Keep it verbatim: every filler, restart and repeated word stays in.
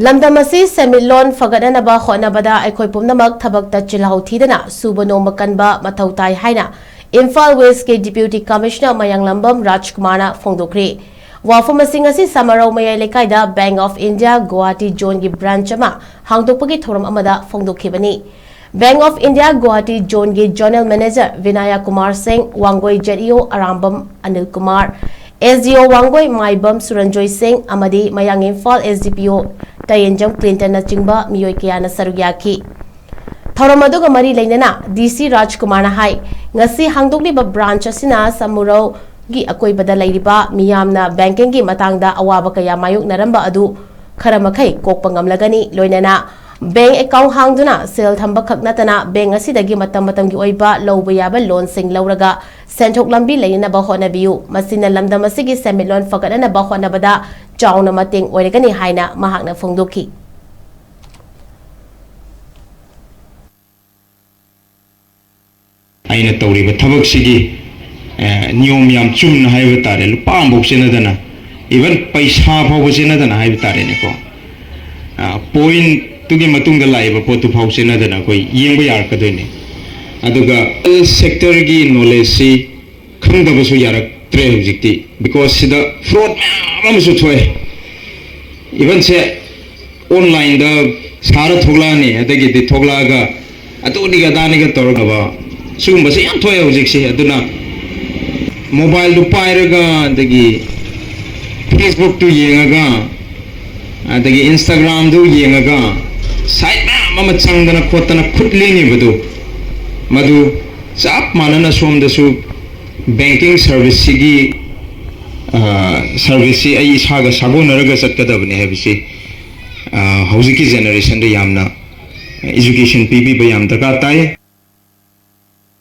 ꯂꯝꯗꯝ ꯑꯁꯤ ꯁꯦꯟꯃꯤꯠꯂꯣꯟ ꯐꯒꯠꯅꯅꯕ ꯍꯣꯠꯅꯕꯗ ꯑꯩꯈꯣꯏ ꯄꯨꯝꯅꯃꯛ ꯊꯕꯛꯇ ꯆꯤꯜꯍꯥꯎ ꯊꯤꯗꯅ ꯁꯨꯕ ꯅꯣꯝꯕ ꯀꯟꯕ ꯃꯊꯧ ꯇꯥꯏ ꯍꯥꯏꯅ ꯏꯝꯐꯥꯜ ꯋꯦꯁꯀꯤ Deputy Commissioner ꯃꯌꯥꯡꯂꯝꯕꯝ ꯔꯥꯖꯀꯨꯃꯥꯔꯅ ꯐꯣꯡꯗꯣꯛꯈ꯭ꯔꯤ꯫ ꯋꯥꯐꯝ ꯑꯁꯤ ꯉꯁꯤ ꯁꯃꯥꯔꯧ ꯃꯌꯥꯏ ꯂꯩꯀꯥꯏꯗ Bank of India Guwahati Zone ꯒꯤ branch ꯑꯃ ꯍꯥꯡꯗꯣꯛꯄꯒꯤ ꯊꯧꯔꯝ ꯑꯃꯗ ꯐꯣꯡꯗꯣꯛꯈꯤꯕꯅꯤ꯫ Bank of India Guwahati Zone ꯒꯤ Zonal Manager ꯕꯤꯅꯥꯌꯥ ꯀꯨꯃꯥꯔ ꯁꯤꯡ, Wangoi Z E O Arambam Anil Kumar, S D O Wangoi ꯃꯥꯏꯕꯝ ꯁꯨꯔꯟꯖꯣꯏ ꯁꯤꯡ ꯑꯃꯗꯤ ꯃꯌꯥꯡ Imphal S D P O ꯇꯌꯦꯟꯖꯝ ꯀ꯭ꯂꯤꯟꯇꯟꯅꯆꯤꯡꯕ ꯃꯤꯑꯣꯏ ꯀꯌꯥꯅ ꯁꯔꯨꯛ ꯌꯥꯈꯤ꯫ ꯊꯧꯔꯝ ꯑꯗꯨꯒ ꯃꯔꯤ ꯂꯩꯅꯅ D C ꯔꯥꯖꯀꯨꯃꯥꯔꯅ ꯍꯥꯏ, ꯉꯁꯤ ꯍꯥꯡꯗꯣꯛꯂꯤꯕ branch ꯑꯁꯤꯅ ꯁꯃꯨꯔꯧꯒꯤ ꯑꯀꯣꯏꯕꯗ ꯂꯩꯔꯤꯕ ꯃꯤꯌꯥꯝꯅ banking ꯒꯤ ꯃꯇꯥꯡꯗ ꯑꯋꯥꯕ ꯀꯌꯥ ꯃꯥꯌꯣꯛꯅꯔꯝꯕ ꯑꯗꯨ ꯈꯔ ꯃꯈꯩ ꯀꯣꯛꯄ ꯉꯝꯂꯒꯅꯤ, ꯂꯣꯏꯅꯅ bank account ꯍꯥꯡꯗꯨꯅ ꯁꯦꯜ ꯊꯝꯕ ꯈꯛ ꯅꯠꯇꯅ bank ꯑꯁꯤꯗꯒꯤ ꯃꯇꯝ ꯃꯇꯝꯒꯤ ꯑꯣꯏꯕ ꯂꯧꯕ ꯌꯥꯕ loan ꯁꯤꯡ ꯂꯧꯔꯒ ꯁꯦꯟꯊꯣꯛ ꯂꯝꯕꯤ ꯂꯩꯅꯅꯕ ꯍꯣꯠꯅꯕꯤꯌꯨ꯫ ꯃꯁꯤꯅ ꯂꯝꯗꯝ ꯑꯁꯤꯒꯤ ꯁꯦꯟꯃꯤꯠꯂꯣꯟ ꯐꯒꯠꯅꯅꯕ ꯍꯣꯠꯅꯕꯗ ꯆꯥꯎꯅ ꯃꯇꯦꯡ ꯑꯣꯏꯔꯒꯅꯤ ꯍꯥꯏꯅ ꯃꯍꯥꯛꯅ ꯐꯣꯡꯗꯣꯛꯈꯤ꯫ ꯑꯩꯅ ꯇꯧꯔꯤꯕ ꯊꯕꯛꯁꯤꯒꯤ, ꯑꯦ, ꯅꯤꯌꯣꯝ ꯌꯥꯝ ꯆꯨꯝꯅ ꯍꯥꯏꯕ ꯇꯥꯔꯦ, ꯂꯨꯄꯥ ꯑꯃꯐꯥꯎ ꯆꯦꯟꯅꯗꯅ, even ꯄꯩꯁꯥ ꯐꯥꯎꯕ ꯆꯦꯟꯅꯗꯅ ꯍꯥꯏꯕ ꯇꯥꯔꯦꯅꯦꯀꯣ꯫ ꯑ, point ꯇꯨꯒꯤ ꯃꯇꯨꯡꯗ ꯂꯥꯛꯏꯕ ꯄꯣꯠꯇꯨ ꯐꯥꯎ ꯆꯦꯟꯅꯗꯅ ꯑꯩꯈꯣꯏ ꯌꯦꯡꯕ ꯌꯥꯔꯛꯀꯗꯣꯏꯅꯤ꯫ ꯑꯗꯨꯒ health sector ꯒꯤ knowledge ꯁꯤ ꯈꯪꯗꯕꯁꯨ ꯌꯥꯔꯛꯇ꯭ꯔꯦ ꯍꯧꯖꯤꯛꯇꯤ, because ꯁꯤꯗ fraud ꯃꯌꯥꯝ ꯑꯃꯁꯨ ꯊꯣꯛꯑꯦ꯫ Even ꯁꯦ online ꯗ ꯁꯥꯔ ꯊꯣꯛꯂꯛꯑꯅꯤ, ꯑꯗꯒꯤꯗꯤ ꯊꯣꯛꯂꯛꯑꯒ ꯑꯗꯨꯅꯤꯒ ꯑꯗꯥꯅꯤꯒ ꯇꯧꯔꯒ ꯁꯤꯒꯨꯝꯕꯁꯦ ꯌꯥꯝ ꯊꯣꯛꯑꯦ ꯍꯧꯖꯤꯛꯁꯦ꯫ ꯑꯗꯨꯅ mobile ꯗꯨ ꯄꯥꯏꯔꯒ, ꯑꯗꯒꯤ Facebook ꯇꯨ ꯌꯦꯡꯉꯒ, ꯑꯗꯒꯤ Instagram ꯗꯨ ꯌꯦꯡꯉꯒ, site ꯃꯌꯥꯝ ꯑꯃ ꯆꯪꯗꯅ ꯈꯣꯠꯇꯅ ꯈꯨꯠ ꯂꯦꯡꯉꯤꯕꯗꯨ, ꯃꯗꯨ ꯆꯞ ꯃꯥꯟꯅꯅ ꯁꯣꯝꯗꯁꯨ banking service ꯁꯤꯒꯤ, ꯑ, service ꯁꯤ ꯑꯩ ꯏꯁꯥꯒ ꯁꯥꯒꯣꯟꯅꯔꯒ ꯆꯠꯀꯗꯕꯅꯤ ꯍꯥꯏꯕꯁꯤ, ꯑ, ꯍꯧꯖꯤꯛꯀꯤ generation ꯗ ꯌꯥꯝꯅ education ꯄꯤꯕꯤꯕ ꯌꯥꯝ ꯗꯔꯀꯥꯔ ꯇꯥꯏ꯫